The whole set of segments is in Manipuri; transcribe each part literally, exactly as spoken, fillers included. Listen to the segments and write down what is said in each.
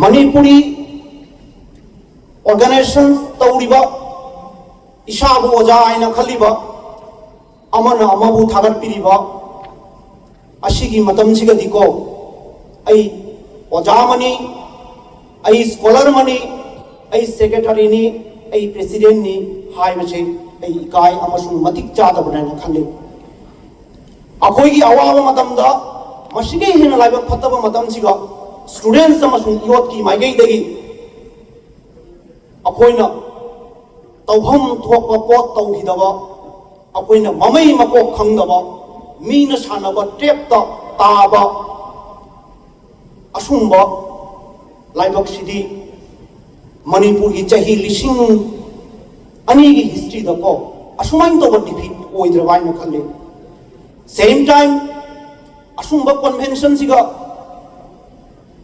ꯃꯅꯤꯄꯨꯔꯤ ꯑꯣꯔꯒꯅꯥꯏꯖꯦꯁꯟ ꯇꯧꯔꯤꯕ, ꯏꯁꯥꯕꯨ ꯑꯣꯖꯥ ꯍꯥꯏꯅ ꯈꯜꯂꯤꯕ, ꯑꯃꯅ ꯑꯃꯕꯨ ꯊꯥꯒꯠꯄꯤꯔꯤꯕ ꯑꯁꯤꯒꯤ ꯃꯇꯝꯁꯤꯒꯗꯤꯀꯣ, ꯑꯩ ꯑꯣꯖꯥ ꯑꯃꯅꯤ, ꯑꯩ ꯁ꯭ꯀꯣꯂꯔ ꯑꯃꯅꯤ, ꯑꯩ ꯁꯦꯀ꯭ꯔꯦꯇꯔꯤꯅꯤ, ꯑꯩ ꯄ꯭ꯔꯦꯁꯤꯗꯦꯟꯠꯅꯤ ꯍꯥꯏꯕꯁꯦ ꯑꯩ ꯏꯀꯥꯏ ꯑꯃꯁꯨꯡ ꯃꯇꯤꯛ ꯆꯥꯗꯕꯅꯦꯅ ꯈꯜꯂꯤ꯫ ꯑꯩꯈꯣꯏꯒꯤ ꯑꯋꯥꯕ ꯃꯇꯝꯗ, ꯃꯁꯤꯗꯒꯤ ꯍꯦꯟꯅ ꯂꯥꯏꯕꯛ ꯐꯠꯇꯕ ꯃꯇꯝꯁꯤꯒ, ꯁ꯭ꯇꯨꯗꯦꯟꯠꯁ ꯑꯃꯁꯨꯡ ꯌꯣꯠꯀꯤ ꯃꯥꯏꯀꯩꯗꯒꯤ ꯑꯩꯈꯣꯏꯅ ꯇꯧꯐꯝ ꯊꯣꯛꯄ ꯄꯣꯠ ꯇꯧꯈꯤꯗꯕ, ꯑꯩꯈꯣꯏꯅ ꯃꯃꯩ ꯃꯀꯣꯛ ꯈꯪꯗꯕ, ꯃꯤꯅ ꯁꯥꯟꯅꯕ ꯇ꯭ꯔꯦꯞꯇ ꯇꯥꯕ, ꯑꯁꯨꯝꯕ ꯂꯥꯏꯕꯛꯁꯤꯗꯤ ꯃꯅꯤꯄꯨꯔꯒꯤ ꯆꯍꯤ ꯂꯤꯁꯤꯡ ꯑꯅꯤꯒꯤ ꯍꯤꯁꯇ꯭ꯔꯤꯗꯀꯣ ꯑꯁꯨꯃꯥꯏꯅ ꯇꯧꯕ ꯗꯤꯐꯤꯠ ꯑꯣꯏꯗ꯭ꯔꯕ ꯍꯥꯏꯅ ꯈꯜꯂꯤ꯫ ꯁꯦꯝ ꯇꯥꯏꯝ, ꯑꯁꯨꯝꯕ ꯀꯟꯚꯦꯟꯁꯟꯁꯤꯒ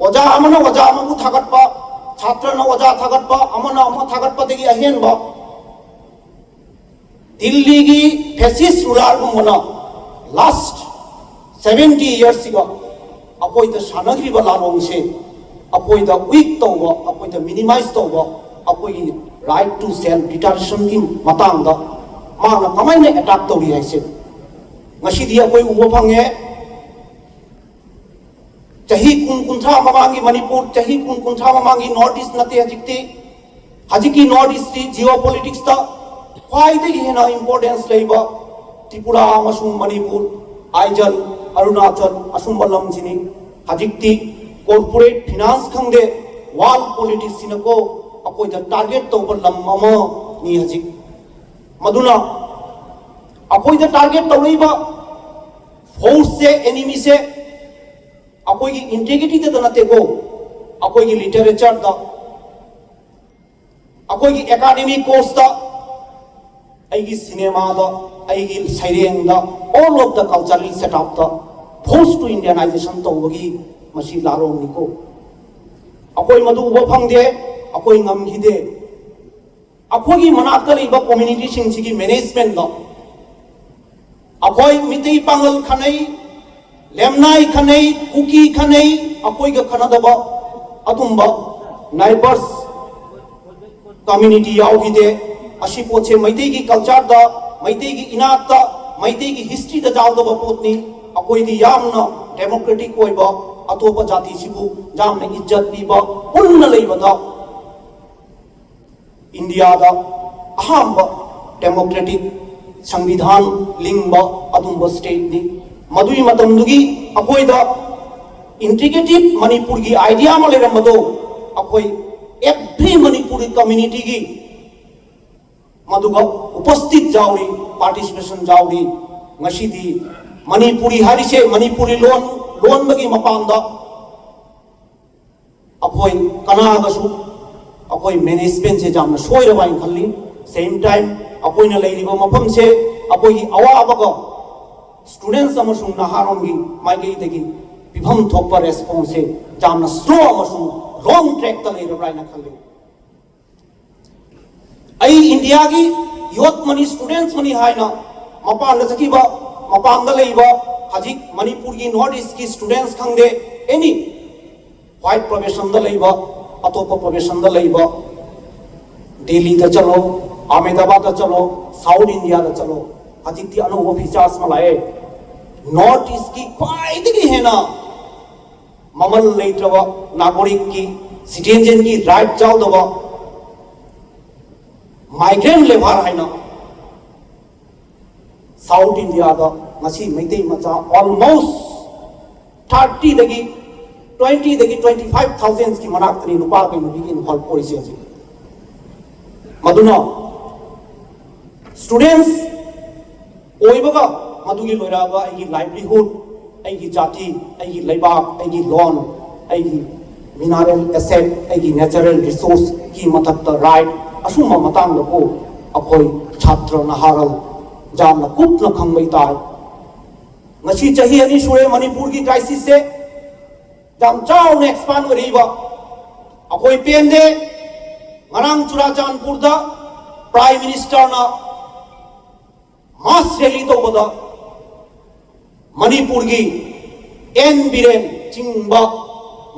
ꯑꯣꯖꯥ ꯑꯃꯅ ꯑꯣꯖꯥ ꯑꯃꯕꯨ ꯊꯥꯒꯠꯄ, ꯁꯥꯇ꯭ꯔꯅ ꯑꯣꯖꯥ ꯊꯥꯒꯠꯄ, ꯑꯃꯅ ꯑꯃ ꯊꯥꯒꯠꯄꯗꯒꯤ ꯑꯍꯦꯟꯕ ꯗꯤꯜꯂꯤꯒꯤ ꯐꯦꯁꯤꯁ ꯔꯨꯂꯔꯒꯨꯝꯕꯅ ꯂꯥꯁ ꯁꯕꯦꯟꯇꯤ ꯌꯔꯁꯁꯤꯒ ꯑꯩꯈꯣꯏꯗ ꯁꯥꯟꯅꯈ꯭ꯔꯤꯕ ꯂꯥꯂꯣꯡꯁꯦ ꯑꯩꯈꯣꯏꯗ ꯋꯤꯛ ꯇꯧꯕ, ꯑꯩꯈꯣꯏꯗ ꯃꯤꯅꯤꯃꯥꯏꯁ ꯇꯧꯕ, ꯑꯩꯈꯣꯏꯒꯤ ꯔꯥꯏꯠ ꯇꯨ ꯁꯦꯜꯐ ꯗꯤꯇꯔꯃꯤꯅꯦꯁꯟꯒꯤ ꯃꯇꯥꯡꯗ ꯃꯥꯅ ꯀꯃꯥꯏꯅ ꯑꯦꯇꯥꯛ ꯇꯧꯔꯤ ꯍꯥꯏꯁꯦ ꯉꯁꯤꯗꯤ ꯑꯩꯈꯣꯏ ꯎꯕ ꯐꯪꯉꯦ꯫ ꯆꯍꯤ ꯀꯨꯟ ꯀꯨꯟꯊ꯭ꯔꯥ ꯃꯃꯥꯡꯒꯤ ꯃꯅꯤꯄꯨꯔ, ꯆꯍꯤ ꯀꯨꯟ ꯀꯨꯟꯊ꯭ꯔꯥ ꯃꯃꯥꯡꯒꯤ ꯅꯣꯔꯠ ꯏꯁ ꯅꯠꯇꯦ ꯍꯧꯖꯤꯛꯇꯤ꯫ ꯍꯧꯖꯤꯛꯀꯤ ꯅꯣꯔꯠ ꯏꯁꯇꯤ ꯖꯤꯑꯣ ꯄꯣꯂꯤꯇꯤꯛꯁꯇ ꯈ꯭ꯋꯥꯏꯗꯒꯤ ꯍꯦꯟꯅ ꯏꯝꯄꯣꯔꯇꯦꯟꯁ ꯂꯩꯕ ꯇ꯭ꯔꯤꯄꯨꯔꯥ ꯑꯃꯁꯨꯡ ꯃꯅꯤꯄꯨꯔ, ꯑꯥꯏꯖꯜ, ꯑꯔꯨꯅꯥꯆꯜ ꯑꯁꯨꯝꯕ ꯂꯝꯁꯤꯅꯤ꯫ ꯍꯧꯖꯤꯛꯇꯤ ꯀꯣꯔꯄꯣꯔꯦꯠ ꯐꯤꯅꯥꯟꯁ ꯈꯪꯗꯦ, ꯋꯥꯔꯜ ꯄꯣꯂꯤꯇꯤꯛꯁꯁꯤꯅꯀꯣ ꯑꯩꯈꯣꯏꯗ ꯇꯥꯔꯒꯦꯠ ꯇꯧꯕ ꯂꯝ ꯑꯃꯅꯤ ꯍꯧꯖꯤꯛ꯫ ꯃꯗꯨꯅ ꯑꯩꯈꯣꯏꯗ ꯇꯥꯔꯒꯦꯠ ꯇꯧꯔꯛꯏꯕ ꯐꯣꯔꯁꯁꯦ, ꯑꯦꯅꯤꯃꯤꯁꯦ ꯑꯩꯈꯣꯏꯒꯤ ꯏꯟꯇꯦꯒ꯭ꯔꯤꯇꯤꯗꯇ ꯅꯠꯇꯦꯀꯣ, ꯑꯩꯈꯣꯏꯒꯤ ꯂꯤꯇꯔꯦꯆꯔꯗ, ꯑꯩꯈꯣꯏꯒꯤ ꯑꯦꯀꯥꯗꯦꯃꯤꯛ ꯀꯣꯔꯁꯇ, ꯑꯩꯒꯤ ꯁꯤꯅꯦꯃꯥꯗ, ꯑꯩꯒꯤ ꯁꯩꯔꯦꯡꯗ, all of the cultural setup ꯇ force to Indianization ꯇꯧꯕꯒꯤ ꯃꯁꯤ ꯂꯥꯂꯣꯡꯅꯤꯀꯣ꯫ ꯑꯩꯈꯣꯏ ꯃꯗꯨ ꯎꯕ ꯐꯪꯗꯦ, ꯑꯩꯈꯣꯏ ꯉꯝꯈꯤꯗꯦ꯫ ꯑꯩꯈꯣꯏꯒꯤ ꯃꯅꯥꯛꯇ ꯂꯩꯕ ꯀꯝꯃ꯭ꯌꯨꯅꯤꯇꯤꯁꯤꯡꯁꯤꯒꯤ ꯃꯦꯅꯦꯖꯃꯦꯟꯗ ꯑꯩꯈꯣꯏ ꯃꯤꯇꯩ ꯄꯥꯉꯜ ꯈꯟꯅꯩ, ꯂꯦꯝꯅꯥꯏ ꯈꯟꯅꯩ, ꯀꯨꯀꯤ ꯈꯟꯅꯩ, ꯑꯩꯈꯣꯏꯒ ꯈꯟꯅꯗꯕ ꯑꯗꯨꯝꯕ ꯅꯥꯏꯕꯔꯁ ꯀꯝꯃ꯭ꯌꯨꯅꯤꯇꯤ ꯌꯥꯎꯈꯤꯗꯦ꯫ ꯑꯁꯤ ꯄꯣꯠꯁꯦ ꯃꯩꯇꯩꯒꯤ ꯀꯜꯆꯔꯗ, ꯃꯩꯇꯩꯒꯤ ꯏꯅꯥꯠꯇ, ꯃꯩꯇꯩꯒꯤ ꯍꯤꯁꯇ꯭ꯔꯤꯗ ꯌꯥꯎꯗꯕ ꯄꯣꯠꯅꯤ꯫ ꯑꯩꯈꯣꯏꯗꯤ ꯌꯥꯝꯅ ꯗꯦꯃꯣꯀ꯭ꯔꯦꯇꯤꯛ ꯑꯣꯏꯕ, ꯑꯇꯣꯞꯄ ꯖꯥꯇꯤꯁꯤꯕꯨ ꯌꯥꯝꯅ ꯏꯖꯠ ꯄꯤꯕ, ꯄꯨꯟꯅ ꯂꯩꯕꯗ ꯏꯟꯗꯤꯌꯥꯗ ꯑꯍꯥꯟꯕ ꯗꯦꯃꯣꯀ꯭ꯔꯦꯇꯤꯛ ꯁꯪꯕꯤꯙꯥꯟ ꯂꯤꯡꯕ ꯑꯗꯨꯝꯕ ꯁ꯭ꯇꯦꯠꯅꯤ꯫ ꯃꯗꯨꯒꯤ ꯃꯇꯝꯗꯨꯒꯤ ꯑꯩꯈꯣꯏꯗ ꯏꯟꯇꯤꯒ꯭ꯔꯦꯇꯤꯚ ꯃꯅꯤꯄꯨꯔꯒꯤ ꯑꯥꯏꯗꯤꯌꯥ ꯑꯃ ꯂꯩꯔꯝꯕꯗꯣ ꯑꯩꯈꯣꯏ ꯑꯦꯚ꯭ꯔꯤ ꯃꯅꯤꯄꯨꯔꯤ ꯀꯝꯃ꯭ꯌꯨꯅꯤꯇꯤꯒꯤ ꯃꯗꯨꯒ ꯎꯄꯁꯊꯤꯠ ꯌꯥꯎꯔꯤ, ꯄꯥꯔꯇꯤꯁꯤꯄꯦꯁꯟ ꯌꯥꯎꯔꯤ꯫ ꯉꯁꯤꯗꯤ ꯃꯅꯤꯄꯨꯔꯤ ꯍꯥꯏꯔꯤꯁꯦ ꯃꯅꯤꯄꯨꯔꯤ ꯂꯣꯟ ꯂꯣꯟꯕꯒꯤ ꯃꯄꯥꯟꯗ ꯑꯩꯈꯣꯏ ꯀꯅꯥꯗꯁꯨ ꯑꯩꯈꯣꯏ ꯃꯦꯅꯦꯖꯃꯦꯟꯁꯦ ꯌꯥꯝꯅ ꯁꯣꯏꯔꯕ ꯍꯥꯏꯅ ꯈꯜꯂꯤ꯫ ꯁꯦꯝ ꯇꯥꯏꯝ ꯑꯩꯈꯣꯏꯅ ꯂꯩꯔꯤꯕ ꯃꯐꯝꯁꯦ ꯑꯩꯈꯣꯏꯒꯤ ꯑꯋꯥꯕꯒ ꯁ꯭ꯇꯨꯗꯦꯟꯁ ꯑꯃꯁꯨꯡ ꯅꯍꯥꯔꯣꯟꯒꯤ ꯃꯥꯏꯀꯩꯗꯒꯤ ꯄꯤꯐꯝ ꯊꯣꯛꯄ ꯔꯦꯁꯄꯣꯟꯁꯁꯦ ꯌꯥꯝꯅ ꯁ꯭ꯂꯣ ꯑꯃꯁꯨꯡ ꯔꯣꯡ ꯇ꯭ꯔꯦꯛꯇ ꯂꯩꯔꯕ꯭ꯔꯥ ꯍꯥꯏꯅ ꯈꯜꯂꯤ꯫ ꯑꯩ ꯏꯟꯗꯤꯌꯥꯒꯤ ꯌꯨꯠ ꯃꯅꯤ, ꯁ꯭ꯇꯨꯗꯦꯟꯁ ꯃꯅꯤ ꯍꯥꯏꯅ ꯃꯄꯥꯟꯗ ꯆꯠꯈꯤꯕ, ꯃꯄꯥꯟꯗ ꯂꯩꯕ, ꯍꯧꯖꯤꯛ ꯃꯅꯤꯄꯨꯔꯒꯤ ꯅꯣꯔꯠ ꯏꯁꯀꯤ ꯁ꯭ꯇꯨꯗꯦꯟꯁ ꯈꯪꯗꯦ, ꯑꯦꯅꯤ ꯋꯥꯏꯠ ꯄ꯭ꯔꯣꯐꯦꯁꯟꯗ ꯂꯩꯕ, ꯑꯇꯣꯞꯄ ꯄ꯭ꯔꯣꯐꯦꯁꯟꯗ ꯂꯩꯕ, ꯗꯦꯜꯂꯤꯗ ꯆꯠꯂꯣ, ꯑꯍꯃꯦꯗꯥꯕꯥꯗꯇ ꯆꯠꯂꯣ, ꯁꯥꯎꯠ ꯏꯟꯗꯤꯌꯥꯗ ꯆꯠꯂꯣ, ꯍꯧꯖꯤꯛꯇꯤ ꯑꯅꯧꯕ ꯐꯤꯆꯔꯁ ꯑꯃ ꯂꯥꯛꯑꯦ꯫ ꯅꯣꯔꯠ ꯏꯁꯀꯤ ꯈ꯭ꯋꯥꯏꯗꯒꯤ ꯍꯦꯟꯅ ꯃꯃꯜ ꯂꯩꯇ꯭ꯔꯕ ꯅꯥꯒꯔꯤꯛꯀꯤ, ꯁꯤꯇꯤꯖꯦꯟꯒꯤ ꯔꯥꯏꯠ ꯌꯥꯎꯗꯕ ꯃꯥꯏꯒ꯭ꯔꯦꯟ ꯂꯦꯕꯔ ꯍꯥꯏꯅ ꯁꯥꯎꯠ ꯏꯟꯗꯤꯌꯥꯗ ꯉꯁꯤ ꯃꯩꯇꯩ ꯃꯆꯥ ꯑꯣꯜꯃꯣꯁ ꯊꯥꯔꯇꯤꯗꯒꯤ, ꯇ꯭ꯋꯦꯟꯇꯤꯗꯒꯤ ꯇ꯭ꯋꯦꯟꯇꯤ ꯐꯥꯏꯚ ꯊꯥꯎꯖꯟꯁꯀꯤ ꯃꯅꯥꯛꯇꯅꯤ ꯅꯨꯄꯥ ꯀꯩ ꯅꯨꯄꯤꯒꯤ ꯏꯟꯐꯣꯜ ꯑꯣꯏꯔꯤꯁꯦ ꯍꯧꯖꯤꯛ꯫ ꯃꯗꯨꯅ ꯁ꯭ꯇꯨꯗꯦꯟꯁ ꯑꯣꯏꯕꯒ ꯃꯗꯨꯒꯤ ꯂꯣꯏꯔꯛꯑꯒ ꯑꯩꯒꯤ ꯂꯥꯏꯚꯂꯤꯍꯨꯗ, ꯑꯩꯒꯤ ꯖꯥꯇꯤ, ꯑꯩꯒꯤ ꯂꯩꯕꯥꯛ, ꯑꯩꯒꯤ ꯂꯣꯟ, ꯑꯩꯒꯤ ꯃꯤꯅꯔꯦꯜ ꯑꯦꯁꯦꯠ, ꯑꯩꯒꯤ ꯅꯦꯆꯔꯦꯜ ꯔꯤꯁꯣꯔꯁꯀꯤ ꯃꯊꯛꯇ ꯔꯥꯏꯠ, ꯑꯁꯨꯝꯕ ꯃꯇꯥꯡꯗꯕꯨ ꯑꯩꯈꯣꯏ ꯁꯥꯇ꯭ꯔ ꯅꯍꯥꯔꯣꯜ ꯌꯥꯝꯅ ꯀꯨꯞꯅ ꯈꯪꯕꯩ ꯇꯥꯏ꯫ ꯉꯁꯤ ꯆꯍꯤ ꯑꯅꯤ ꯁꯨꯔꯦ ꯃꯅꯤꯄꯨꯔꯒꯤ ꯀ꯭ꯔꯥꯏꯁꯤꯁꯁꯦ ꯌꯥꯝ ꯆꯥꯎꯅ ꯑꯦꯛꯁꯄꯥꯟ ꯑꯣꯏꯔꯛꯏꯕ꯫ ꯑꯩꯈꯣꯏ ꯄꯦꯟꯗꯦ꯫ ꯉꯔꯥꯡ ꯆꯨꯔꯥꯆꯥꯟꯄꯨꯔꯗ ꯄ꯭ꯔꯥꯏꯝ ꯃꯤꯅꯤꯁꯇꯔꯅ ꯃꯥꯁ ꯔꯦꯂꯤ ꯇꯧꯕꯗ ꯃꯅꯤꯄꯨꯔꯒꯤ ꯑꯦꯟ ꯕꯤꯔꯦꯟ ꯆꯤꯡꯕ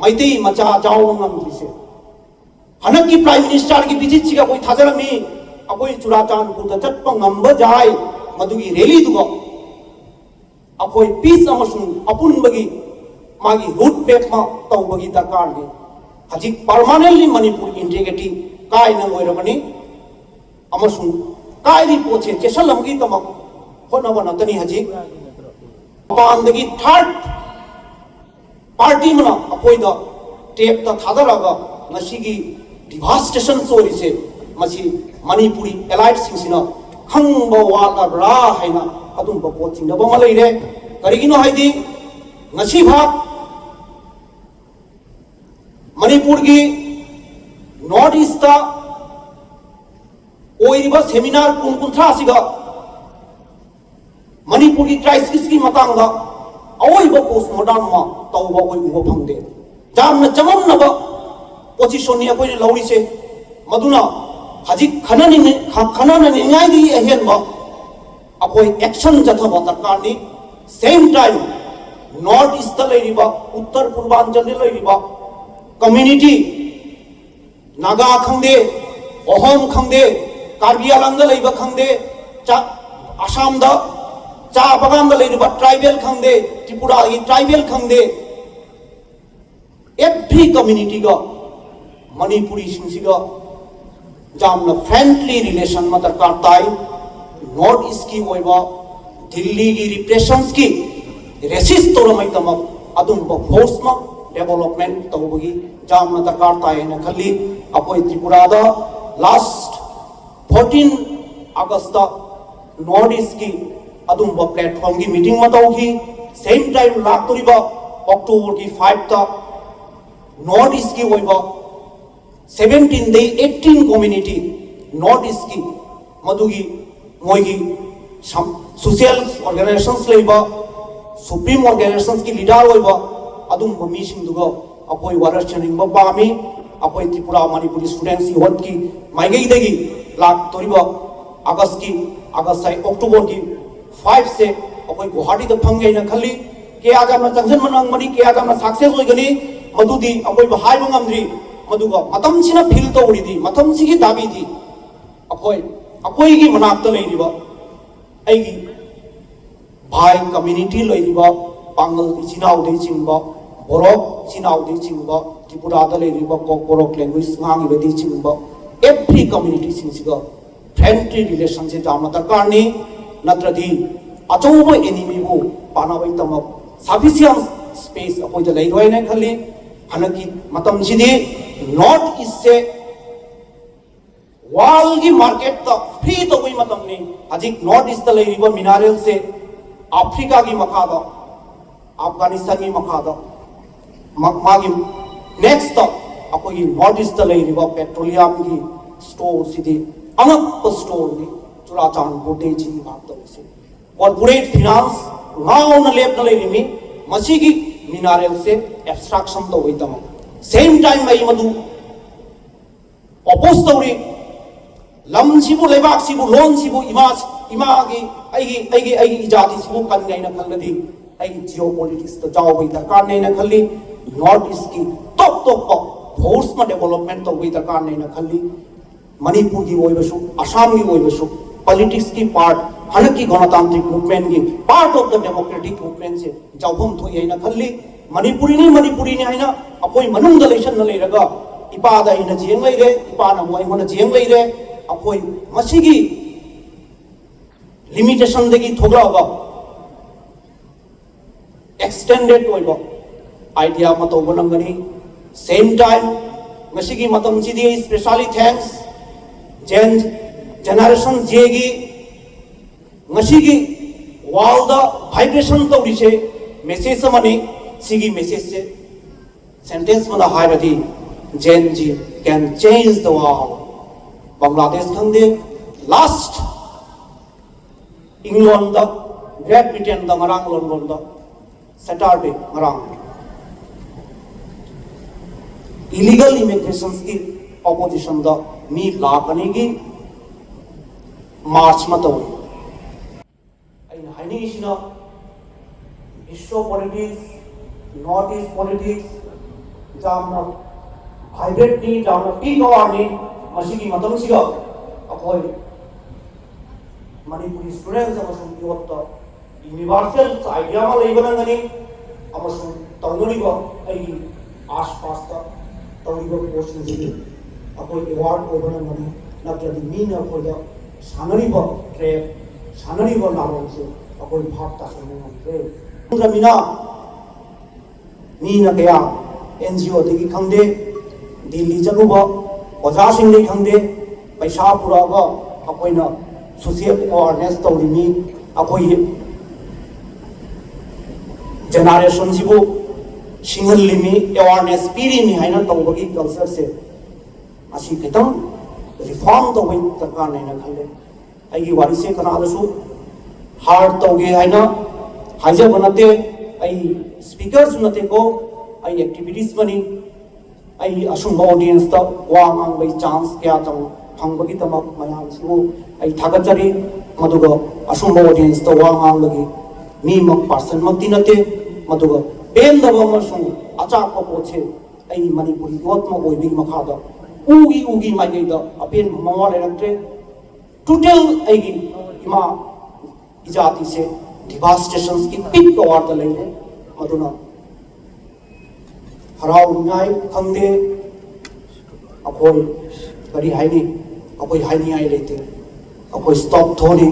ꯃꯩꯇꯩ ꯃꯆꯥ ꯌꯥꯎꯕ ꯉꯝꯗ꯭ꯔꯤꯁꯦ꯫ ꯍꯟꯗꯛꯀꯤ Prime Minister ꯒꯤ visit ꯁꯤꯒ ꯑꯩꯈꯣꯏ ꯊꯥꯖꯔꯝꯃꯤ, ꯑꯩꯈꯣꯏ ꯆꯨꯔꯥꯆꯥꯟꯄꯨꯔꯗ ꯆꯠꯄ ꯉꯝꯕ ꯌꯥꯏ꯫ ꯃꯗꯨꯒꯤ rally ꯗꯨꯒ ꯑꯩꯈꯣꯏ peace ꯑꯃꯁꯨꯡ ꯑꯄꯨꯟꯕꯒꯤ ꯃꯥꯒꯤ route map ꯑꯃ ꯇꯧꯕꯒꯤ ꯗꯔꯀꯥꯔ ꯂꯩ꯫ ꯍꯧꯖꯤꯛ permanently ꯃꯅꯤꯄꯨꯔ integrity ꯀꯥꯏꯅ ꯂꯣꯏꯔꯕꯅꯤ꯫ ꯑꯃꯁꯨꯡ ꯀꯥꯏꯔꯤ ꯄꯣꯠꯁꯦ ꯆꯦꯁꯜ ꯑꯃꯒꯤꯗꯃꯛ ꯍꯣꯠꯅꯕ ꯅꯠꯇꯅꯤ꯫ ꯍꯧꯖꯤꯛ ꯃꯄꯥꯟꯗꯒꯤ third party ꯑꯃꯅ ꯑꯩꯈꯣꯏꯗ tape ꯇ ꯊꯥꯗꯔꯒ ꯉꯁꯤꯒꯤ devastation ꯑꯣꯏꯔꯤꯁꯦ, ꯃꯁꯤ ꯃꯅꯤꯄꯨꯔꯤ elite ꯁꯤꯡꯁꯤꯅ ꯈꯪꯕ ꯋꯥꯠꯂꯕ꯭ꯔꯥ ꯍꯥꯏꯅ ꯑꯗꯨꯝꯕ ꯄꯣꯠ ꯆꯤꯡꯅꯕ ꯑꯃ ꯂꯩꯔꯦ꯫ ꯀꯔꯤꯒꯤꯅꯣ ꯍꯥꯏꯗꯤ, ꯉꯁꯤ ꯐꯥꯎ ꯃꯅꯤꯄꯨꯔꯒꯤ North East ꯇ ꯑꯣꯏꯔꯤꯕ seminar ꯀꯨꯟ ꯀꯨꯟꯊ꯭ꯔꯥ ꯑꯁꯤꯗ ꯃꯅꯤꯄꯨꯔꯒꯤ crisis ꯀꯤ ꯃꯇꯥꯡꯗ ꯑꯑꯣꯏꯕ post mortem ꯑꯃ ꯇꯧꯕ ꯑꯩꯈꯣꯏ ꯎꯕ ꯐꯪꯗꯦ꯫ ꯌꯥꯝꯅ ꯆꯃꯝꯅꯕ position ꯅꯤ ꯑꯩꯈꯣꯏꯅ ꯂꯧꯔꯤꯁꯦ꯫ ꯃꯗꯨꯅ ꯍꯧꯖꯤꯛ ꯈꯟꯅꯅꯤꯡ-, ꯈ-, ꯈꯟꯅꯅꯤꯡꯉꯥꯏꯗꯒꯤ ꯑꯍꯦꯟꯕ ꯑꯩꯈꯣꯏ action ꯆꯠꯊꯕ ꯗꯔꯀꯥꯔꯅꯤ꯫ Same time, North East ꯇ ꯂꯩꯔꯤꯕ, ꯎꯠꯇꯔ ꯄꯨꯔꯕꯥꯟꯆꯜꯗ ꯂꯩꯔꯤꯕ community, ꯅꯥꯒꯥ ꯈꯪꯗꯦ, ꯑꯍꯣꯝ ꯈꯪꯗꯦ, ꯀꯥꯔꯕꯤ ꯑꯂꯪꯗ ꯂꯩꯕ ꯈꯪꯗꯦ, ꯆꯥ-, ꯑꯁꯥꯝꯗ ꯆꯥ ꯕꯒꯥꯟꯗ ꯂꯩꯔꯤꯕ tribal ꯈꯪꯗꯦ, ꯇ꯭ꯔꯤꯄꯨꯔꯥꯒꯤ tribal ꯈꯪꯗꯦ, every community ꯒ ꯃꯅꯤꯄꯨꯔꯤꯁꯤꯡꯁꯤꯒ ꯌꯥꯝꯅ friendly relation ꯑꯃ ꯗꯔꯀꯥꯔ ꯇꯥꯏ꯫ North East ꯀꯤ ꯑꯣꯏꯕ ꯗꯤꯜꯂꯤꯒꯤ repressions ꯀꯤ resist ꯇꯧꯔꯝꯃꯩꯗꯃꯛ ꯑꯗꯨꯝꯕ force ꯑꯃ development ꯇꯧꯕꯒꯤ ꯌꯥꯝꯅ ꯗꯔꯀꯥꯔ ꯇꯥꯏ ꯍꯥꯏꯅ ꯈꯜꯂꯤ꯫ ꯑꯩꯈꯣꯏ ꯇ꯭ꯔꯤꯄꯨꯔꯥꯗ last fourteen August ꯇ North East ꯀꯤ ꯑꯗꯨꯝꯕ platform ꯒꯤ meeting ꯑꯃ ꯇꯧꯈꯤ꯫ Same time, ꯂꯥꯛꯇꯧꯔꯤꯕ October ꯒꯤ five ꯇ North East ꯀꯤ ꯑꯣꯏꯕ seventeen ꯗꯒꯤ eighteen community North East ꯀꯤ, ꯃꯗꯨꯒꯤ ꯃꯣꯏꯒꯤ ꯁꯝ-, social organizations ꯂꯩꯕ, supreme organizations ꯀꯤ leader ꯑꯣꯏꯕ ꯑꯗꯨꯝꯕ ꯃꯤꯁꯤꯡꯗꯨꯒ ꯑꯩꯈꯣꯏ ꯋꯥꯔꯦꯞ ꯁꯦꯟꯅꯅꯤꯡꯕ ꯄꯥꯝꯃꯤ꯫ ꯑꯩꯈꯣꯏ ꯇ꯭ꯔꯤꯄꯨꯔꯥ ꯃꯅꯤꯄꯨꯔꯤ Students Youth ꯀꯤ ꯃꯥꯏꯀꯩꯗꯒꯤ ꯂꯥꯛꯇꯧꯔꯤꯕ August ꯀꯤ, August ꯍꯥꯏ, October ꯒꯤ five ꯁꯦ ꯑꯩꯈꯣꯏ ꯒꯨꯋꯥꯍꯥꯇꯤꯗ ꯐꯝꯒꯦ ꯍꯥꯏꯅ ꯈꯜꯂꯤ꯫ ꯀꯌꯥ ꯌꯥꯝꯅ ꯆꯪꯁꯤꯟꯕ ꯅꯪꯒꯅꯤ, ꯀꯌꯥ ꯌꯥꯝꯅ success ꯑꯣꯏꯒꯅꯤ, ꯃꯗꯨꯗꯤ ꯑꯩꯈꯣꯏꯕꯨ ꯍꯥꯏꯕ ꯉꯝꯗ꯭ꯔꯤ꯫ ꯃꯗꯨꯒ ꯃꯇꯝꯁꯤꯅ ꯐꯤꯜ ꯇꯧꯔꯤꯗꯤ, ꯃꯇꯝꯁꯤꯒꯤ ꯗꯥꯕꯤꯗꯤ ꯑꯩꯈꯣꯏ, ꯑꯩꯈꯣꯏꯒꯤ ꯃꯅꯥꯛꯇ ꯂꯩꯔꯤꯕ ꯑꯩꯒꯤ ꯚꯥꯏ ꯀꯝꯃ꯭ꯌꯨꯅꯤꯇꯤ ꯂꯩꯔꯤꯕ ꯄꯥꯡꯒꯜ ꯏꯆꯤꯟ ꯏꯅꯥꯎꯗꯒꯤ ꯆꯤꯡꯕ, ꯕꯣꯔꯣꯛ ꯏꯆꯤꯟ ꯏꯅꯥꯎꯗꯒꯤ ꯆꯤꯡꯕ, ꯇ꯭ꯔꯤꯄꯨꯔꯥꯗ ꯂꯩꯔꯤꯕ ꯀꯣꯛ ꯕꯣꯔꯣꯛ ꯂꯦꯡꯒ꯭ꯋꯦꯖ ꯉꯥꯡꯉꯤꯕꯗꯒꯤ ꯆꯤꯡꯕ, ꯑꯦꯚ꯭ꯔꯤ ꯀꯝꯃ꯭ꯌꯨꯅꯤꯇꯤꯁꯤꯡꯁꯤꯒ ꯐ꯭ꯔꯦꯟꯗꯂꯤ ꯔꯤꯂꯦꯁꯟꯁꯤꯞ ꯌꯥꯝꯅ ꯗꯔꯀꯥꯔꯅꯤ꯫ ꯅꯠꯇ꯭ꯔꯗꯤ ꯑꯆꯧꯕ ꯑꯦꯅꯤꯃꯤꯕꯨ ꯄꯥꯅꯕꯒꯤꯗꯃꯛ ꯁꯐꯤꯁꯤꯌꯦꯟ ꯁ꯭ꯄꯦꯁ ꯑꯩꯈꯣꯏꯗ ꯂꯩꯔꯣꯏ ꯍꯥꯏꯅ ꯈꯜꯂꯤ꯫ ꯍꯟꯗꯛꯀꯤ ꯃꯇꯝꯁꯤꯗꯤ ꯅꯣꯔꯠ ꯏꯁꯁꯦ ꯋꯥꯔꯜꯒꯤ ꯃꯥꯔꯀꯦꯠꯇ ꯐ꯭ꯔꯤ ꯇꯧꯕꯒꯤ ꯃꯇꯝꯅꯤ꯫ ꯍꯧꯖꯤꯛ ꯅꯣꯔꯠ ꯏꯁꯇ ꯂꯩꯔꯤꯕ ꯃꯤꯅꯔꯦꯜꯁꯦ ꯑꯐ꯭ꯔꯤꯀꯥꯒꯤ ꯃꯈꯥꯗ, ꯑꯐꯒꯥꯅꯤꯁꯇꯥꯟꯒꯤ ꯃꯈꯥꯗ, ꯃꯥꯒꯤ ꯅꯦꯛꯁꯇ ꯑꯩꯈꯣꯏꯒꯤ ꯅꯣꯔꯠ ꯏꯁꯇ ꯂꯩꯔꯤꯕ ꯄꯦꯇ꯭ꯔꯣꯂꯤꯌꯝꯒꯤ ꯁ꯭ꯇꯣꯔꯁꯤꯗꯤ ꯑꯉꯛꯄ ꯁ꯭ꯇꯣꯔꯅꯤ꯫ ꯆꯨꯔꯥꯆꯥꯟꯄꯨꯔꯗꯒꯤ ꯆꯤꯡ ꯉꯥꯛꯇꯧꯔꯤꯁꯦ ꯀꯣꯔꯄꯣꯔꯦꯠ ꯐꯤꯅꯥꯟꯁ ꯉꯥꯎꯅ ꯂꯦꯞꯅ ꯂꯩꯔꯤꯃꯤ꯫ ꯃꯁꯤꯒꯤ ꯃꯤꯅꯔꯦꯜꯁꯦ ꯑꯦꯕꯁꯇ꯭ꯔꯛꯁꯟ ꯇꯧꯕꯒꯤꯗꯃꯛ ꯁꯦꯝ ꯇꯥꯏꯝ ꯑꯩ ꯃꯗꯨ ꯑꯣꯄꯣꯖ ꯇꯧꯔꯤ꯫ ꯂꯝꯁꯤꯕꯨ, ꯂꯩꯕꯥꯛꯁꯤꯕꯨ, ꯂꯣꯟꯁꯤꯕꯨ, ꯏꯃꯥ, ꯏꯃꯥꯒꯤ, ꯑꯩꯒꯤ, ꯑꯩꯒꯤ, ꯑꯩꯒꯤ ꯏꯖꯥꯇꯤꯁꯤꯕꯨ ꯀꯟꯒꯦ ꯍꯥꯏꯅ ꯈꯜꯂꯗꯤ ꯑꯩꯒꯤ ꯖꯤꯑꯣ ꯄꯣꯂꯤꯇꯤꯛꯁꯇ ꯌꯥꯎꯕꯒꯤ ꯗꯔꯀꯥꯔꯅꯦꯅ ꯈꯜꯂꯤ꯫ ꯅꯣꯔꯠ ꯏꯁꯀꯤ ꯇꯣꯞ ꯇꯣꯞꯄ ꯐꯣꯔꯁ ꯑꯃ ꯗꯦꯕꯂꯞꯃꯦꯟ ꯇꯧꯕꯒꯤ ꯗꯔꯀꯥꯔꯅꯦꯅ ꯈꯜꯂꯤ꯫ ꯃꯅꯤꯄꯨꯔꯒꯤ ꯑꯣꯏꯕꯁꯨ, ꯑꯁꯥꯝꯒꯤ ꯑꯣꯏꯕꯁꯨ ꯄꯣꯂꯤꯇꯤꯛꯁꯀꯤ ꯄꯥꯔꯠ, ꯍꯟꯗꯛꯀꯤ ꯒꯅꯇꯥꯟꯇ꯭ꯔꯤꯛ ꯃꯨꯚꯃꯦꯟꯒꯤ ꯄꯥꯔꯠ ꯑꯣꯐ ꯗ ꯗꯦꯃꯣꯀ꯭ꯔꯦꯇꯤꯛ ꯃꯨꯚꯃꯦꯟꯁꯦ ꯌꯥꯎꯐꯝ ꯊꯣꯛꯏ ꯍꯥꯏꯅ ꯈꯜꯂꯤ꯫ ꯃꯅꯤꯄꯨꯔꯤꯅꯤ, ꯃꯅꯤꯄꯨꯔꯤꯅꯤ ꯍꯥꯏꯅ ꯑꯩꯈꯣꯏ ꯃꯅꯨꯡꯗ ꯂꯩꯁꯟꯅ ꯂꯩꯔꯒ ꯏꯄꯥꯗ ꯑꯩꯅ ꯆꯦꯡ ꯂꯩꯔꯦ, ꯏꯄꯥꯅ ꯑꯃꯨꯛ ꯑꯩꯉꯣꯟꯗ ꯆꯦꯡ ꯂꯩꯔꯦ꯫ ꯑꯩꯈꯣꯏ ꯃꯁꯤꯒꯤ ꯂꯤꯃꯤꯇꯦꯁꯟꯗꯒꯤ ꯊꯣꯛꯂꯛꯑꯒ ꯑꯦꯛꯁꯇꯦꯟꯗꯦꯗ ꯑꯣꯏꯕ ꯑꯥꯏꯗꯤꯌꯥ ꯑꯃ ꯇꯧꯕ ꯉꯝꯒꯅꯤ꯫ ꯁꯦꯝ ꯇꯥꯏꯝ ꯉꯁꯤꯒꯤ ꯃꯇꯝꯁꯤꯗꯤ ꯑꯩ ꯁ꯭ꯄꯦꯁꯥꯂꯤ ꯊꯦꯡꯛꯁ ꯖꯦꯟ ꯖꯦꯅꯔꯦꯁꯟ ꯖꯦꯒꯤ ꯉꯁꯤꯒꯤ ꯋꯥꯔꯜꯗ ꯚꯥꯏꯕ꯭ꯔꯦꯁꯟ ꯇꯧꯔꯤꯁꯦ ꯃꯦꯁꯦꯖ ꯑꯃꯅꯤ꯫ ꯁꯤꯒꯤ ꯃꯦꯁꯦꯖꯁꯦ ꯁꯦꯟꯇꯦꯟꯁ ꯑꯃꯗ ꯍꯥꯏꯔꯗꯤ Gen Z can change the world꯫ Bangladesh ꯈꯪꯗꯦ, ꯂꯥꯁ ꯏꯪꯂꯣꯟꯗ, ꯒ꯭ꯔꯦꯠ ꯕ꯭ꯔꯤꯇꯦꯟꯗ ꯉꯔꯥꯡ ꯂꯣꯟꯗꯣꯟꯗ ꯁꯦꯇꯔꯗꯦ ꯉꯔꯥꯡ ꯏꯂꯤꯒꯜ ꯏꯃꯤꯒ꯭ꯔꯦꯁꯟꯁꯀꯤ ꯑꯣꯄꯣꯖꯤꯁꯟꯗ ꯃꯤ ꯂꯥꯈ ꯑꯅꯤꯒꯤ ꯃꯥꯔꯆ ꯑꯃ ꯇꯧꯏ꯫ ꯑꯩꯅ ꯍꯥꯏꯅꯤꯡꯉꯤꯁꯤꯅ ꯏꯁꯣ ꯄꯣꯂꯤꯇꯤꯛꯁ, ꯅꯣꯔꯠ ꯏꯁ ꯄꯣꯂꯤꯇꯤꯛꯁ, ꯌꯥꯝꯅ ꯍꯥꯏꯕ꯭ꯔꯤꯠꯅꯤ, ꯌꯥꯝꯅ ꯄꯤꯛ ꯑꯋꯥꯔꯅꯤ꯫ ꯃꯁꯤꯒꯤ ꯃꯇꯝꯁꯤꯗ ꯑꯩꯈꯣꯏ ꯃꯅꯤꯄꯨꯔꯤ ꯁ꯭ꯇꯨꯗꯦꯟꯁ ꯑꯃꯁꯨꯡ ꯌꯨꯠꯇ ꯌꯨꯅꯤꯚꯔꯁꯦꯜ ꯑꯥꯏꯗꯤꯌꯥ ꯑꯃ ꯂꯩꯕꯅ ꯉꯝꯒꯅꯤ ꯑꯃꯁꯨꯡ ꯇꯧꯅꯔꯤꯕ ꯑꯩꯒꯤ ꯑꯥꯁꯄꯥꯁꯇ ꯇꯧꯔꯤꯕ ꯄꯣꯠꯁꯤꯡꯁꯤꯗꯤ ꯑꯩꯈꯣꯏ ꯑꯦꯋꯥꯔ ꯑꯣꯏꯕꯅ ꯉꯝꯒꯅꯤ꯫ ꯅꯠꯇ꯭ꯔꯗꯤ ꯃꯤꯅ ꯑꯩꯈꯣꯏꯗ ꯁꯥꯟꯅꯔꯤꯕ ꯇ꯭ꯔꯦꯞ, ꯁꯥꯟꯅꯔꯤꯕ ꯂꯥꯂꯣꯡꯁꯦ ꯑꯩꯈꯣꯏ ꯚꯥꯞ ꯇꯥꯁꯤꯟꯕ ꯉꯝꯗ꯭ꯔꯦ꯫ ꯈꯪꯗ꯭ꯔꯃꯤꯅ ꯃꯤꯅ ꯀꯌꯥ, ꯑꯦꯟ ꯖꯤ ꯑꯣꯗꯒꯤ ꯈꯪꯗꯦ, ꯗꯤꯜꯂꯤ ꯆꯠꯂꯨꯕ ꯑꯣꯖꯥꯁꯤꯡꯗꯒꯤ ꯈꯪꯗꯦ, ꯄꯩꯁꯥ ꯄꯨꯔꯛꯑꯒ ꯑꯩꯈꯣꯏꯅ ꯁꯣꯁꯤꯌꯦꯜ ꯑꯦꯋꯥꯔꯅꯦꯁ ꯇꯧꯔꯤꯃꯤ꯫ ꯑꯩꯈꯣꯏꯒꯤ ꯖꯦꯅꯔꯦꯁꯟꯁꯤꯕꯨ ꯁꯤꯡꯍꯜꯂꯤꯃꯤ, ꯑꯦꯋꯥꯔꯅꯦꯁ ꯄꯤꯔꯤꯃꯤ ꯍꯥꯏꯅ ꯇꯧꯕꯒꯤ ꯀꯜꯆꯔꯁꯦ, ꯑꯁꯤ ꯈꯤꯇꯪ ꯔꯤꯐꯣꯔꯝ ꯇꯧꯕꯒꯤ ꯗꯔꯀꯥꯔꯅꯦꯅ ꯈꯜꯂꯦ꯫ ꯑꯩꯒꯤ ꯋꯥꯔꯤꯁꯦ ꯀꯅꯥꯗꯁꯨ ꯍꯥꯔꯠ ꯇꯧꯒꯦ ꯍꯥꯏꯅ ꯍꯥꯏꯖꯕ ꯅꯠꯇꯦ꯫ ꯑꯩ ꯁ꯭ꯄꯤꯀꯔꯁꯨ ꯅꯠꯇꯦꯀꯣ, ꯑꯩ ꯑꯦꯛꯇꯤꯚꯤꯁ꯭ꯠ ꯑꯃꯅꯤ꯫ ꯑꯩ ꯑꯁꯨꯝꯕ ꯑꯣꯗꯤꯌꯦꯟꯁꯇ ꯋꯥ ꯉꯥꯡꯕꯒꯤ ꯆꯥꯟꯁ ꯀꯌꯥ ꯇꯧ ꯐꯪꯕꯒꯤꯗꯃꯛ ꯃꯌꯥꯝꯁꯤꯕꯨ ꯑꯩ ꯊꯥꯒꯠꯆꯔꯤ꯫ ꯃꯗꯨꯒ ꯑꯁꯨꯝꯕ ꯑꯣꯗꯤꯌꯦꯟꯁꯇ ꯋꯥ ꯉꯥꯡꯕꯒꯤ ꯃꯤꯃꯛ, ꯄꯥꯔꯁꯟꯃꯛꯇꯤ ꯅꯠꯇꯦ꯫ ꯃꯗꯨꯒ ꯄꯦꯟꯗꯕ ꯑꯃꯁꯨꯡ ꯑꯆꯥꯛꯄ ꯄꯣꯠꯁꯦ ꯑꯩ ꯃꯅꯤꯄꯨꯔꯤ ꯌꯣꯠ ꯑꯃ ꯑꯣꯏꯕꯒꯤ ꯃꯈꯥꯗ ꯎꯒꯤ ꯎꯒꯤ ꯃꯥꯏꯀꯩꯗ ꯑꯄꯦꯟꯕ ꯃꯋꯥ ꯂꯩꯔꯛꯇ꯭ꯔꯦ꯫ ꯇꯣꯇꯦꯜ ꯑꯩꯒꯤ ꯏꯃꯥ ꯏꯖꯥꯇꯤꯁꯦ ꯗꯤꯚꯥꯁꯇꯦꯁꯟꯁꯀꯤ ꯄꯤꯛ ꯑꯋꯥꯔꯗ ꯂꯩꯔꯦ꯫ ꯃꯗꯨꯅ ꯍꯔꯥꯎꯅꯤꯡꯉꯥꯏ ꯈꯪꯗꯦ꯫ ꯑꯩꯈꯣꯏ ꯀꯔꯤ ꯍꯥꯏꯅꯤ? ꯑꯩꯈꯣꯏ ꯍꯥꯏꯅꯤꯡꯉꯥꯏ ꯂꯩꯇꯦ꯫ ꯑꯩꯈꯣꯏ ꯁ꯭ꯇꯣꯞ ꯊꯣꯛꯑꯅꯤ,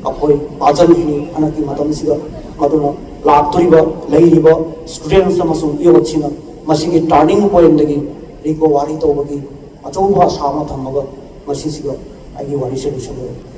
ꯑꯩꯈꯣꯏ ꯄꯥꯖꯟꯈꯤꯅꯤ꯫ ꯍꯟꯗꯛꯀꯤ ꯃꯇꯝꯁꯤꯗ ꯃꯗꯨꯅ ꯂꯥꯛꯇꯣꯔꯤꯕ, ꯂꯩꯔꯤꯕ ꯁ꯭ꯇꯨꯗꯦꯟꯁ ꯑꯃꯁꯨꯡ ꯌꯨꯠꯁꯤꯡꯅ ꯃꯁꯤꯒꯤ ꯇꯔꯅꯤꯡ ꯄꯣꯏꯟꯗꯒꯤ ꯔꯤꯀꯣꯚꯔꯤ ꯇꯧꯕꯒꯤ ꯑꯆꯧꯕ ꯑꯁꯥ ꯑꯃ ꯊꯝꯃꯒ ꯃꯁꯤꯁꯤꯒ ꯑꯩꯒꯤ ꯋꯥꯔꯤꯁꯦ ꯂꯣꯏꯁꯤꯜꯂꯦ꯫